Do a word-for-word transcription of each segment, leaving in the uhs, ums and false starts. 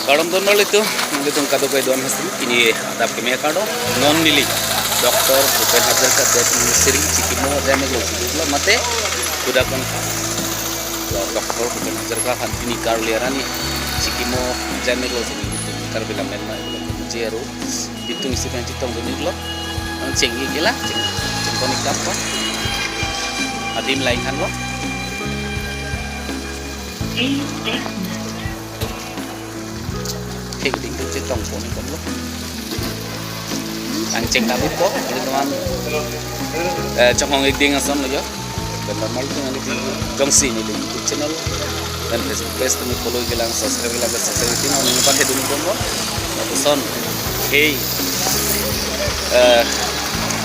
Kardom don marli atum, nanglitum kadokave do-an hastami, pini adap keme kardom, non neli Doctor Bhupen Hazarika Dead Ministry chikimo ajai mek lo chiduklo mate kuda kon Doctor Bhupen Hazarika aphan pini Karli arni chikimo ajai mek lo chiduk Karbi Lammet Mei lo je aru bitung isi pen chetong dun iklo, non cheng ikela, cheng, cheng kon ik dam ko, adim lain kan lo. Thik ding tu chetong pon iklo. Ang cheng dam ikpo, ilitum an, eh, chonghong ik ding ason lo jo. Pen normal tu neli jongsi neli YouTube channel pen Facebook page tumi follow iklang, subscribe iklang, subscribe iklang, neli pathe dun ikpo. Lapuson, hey, eh,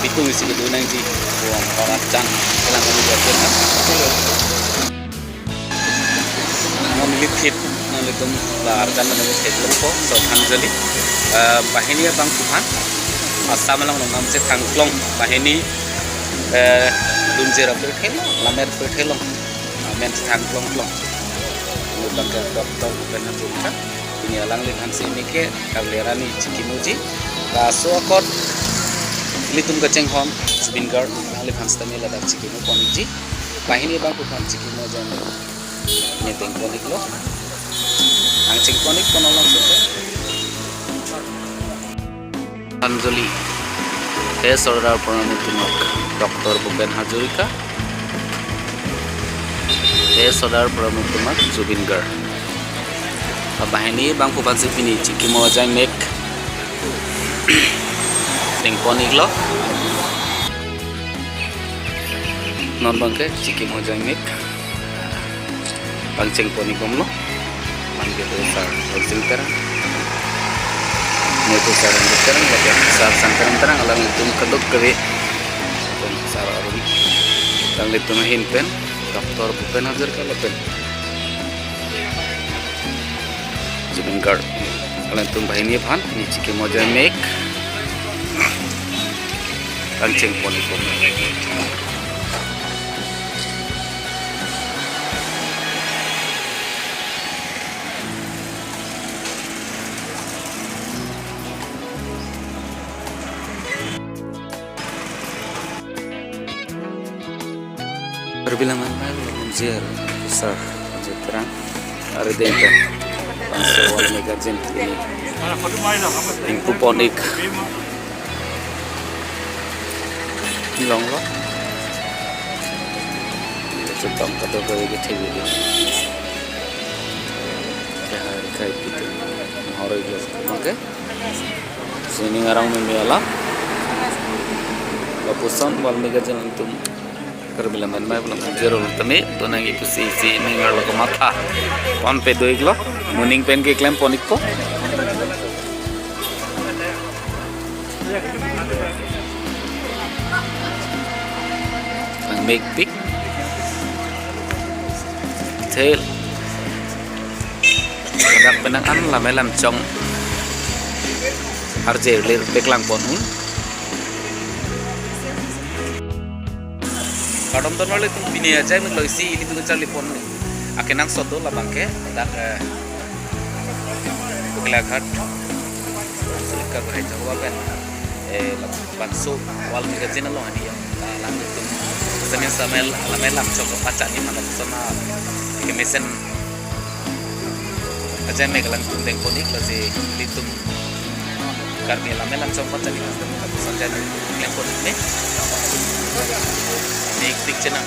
bitung isi kedo nangji, buang orang chan, iklang kami jago na. Neli phit, nanglitum la arjan neli phit longpo, Shraddhanjali. Eh, banghini abangphu aphan, Assam along nongnam chethang klong, banghini, eh, dunjera pirthe long, lammet pirthe long, amen chethang klong klong. Neli abangke Doctor Bhupen Hazarika, pini alangliphan si neke Karli arni chikimoji. Laso akot, ilitum kachinghon, Zubeen Garg, alangliphan sitame ladak chikimo pon ikji. Banghini abangphu aphan chikimo ajai mek ne deng pon iklo. Ang cheng pon ik pon along suka. Anjali. He Sardar Pranab Tumak, Doctor Bhupen Hazarika. He Sardar Pranab Tumak, Zubeen Garg. Banghini abangphu aphan si pini chikimo ajai mek deng pon iklo. Non abangke chikimo ajai mek pangcheng pon ikbomlo. Abangke do sar Rojil Terang, ne do sar Ranjit Terang, lapen sar Sang Terang Terang, alanglitum kadokave, lapen sar arum, alanglitum ahin pen Doctor Bhupen Hazarika lapen Zubeen Garg, alanglitum banghini aphan ne chikimo ajai mek pangcheng pon ikbom. Karbi Lammet Mei lo je aru sar Ranjit Terang, ari deng pen bangso World Megazine pini ingpu pon ik longlo. Chetong kadokave kethe video. Kehai kai pitu hor iklo. Oke. Sining arong meme alam. Lapuson World Megazine alanglitum Karbi Lammet Mei alam zero tame donangji pusi sining arlo kematha pon pe do iklo. Moning pen keklem pon ikpo. Pangmekpik. Thel. Ladak penang an lamei lamchong arje lir peklang pon un. Kardom don marli atum, pini ajai mek lo isi ilitum charli pon akenangsot do labangke dak, eh, Baghalghat Sulika Bahai Jahua pen, eh, labangso World Magazine along ani ya. Alanglitum semen samel lamei lamchong kepachani mana pusona kemesen ajai mek alanglitum deng pon ik, lasi ilitum Karbi lamei lamchong pachani mana pusona ajai mek deng pon ik ne. Mek tik chenam.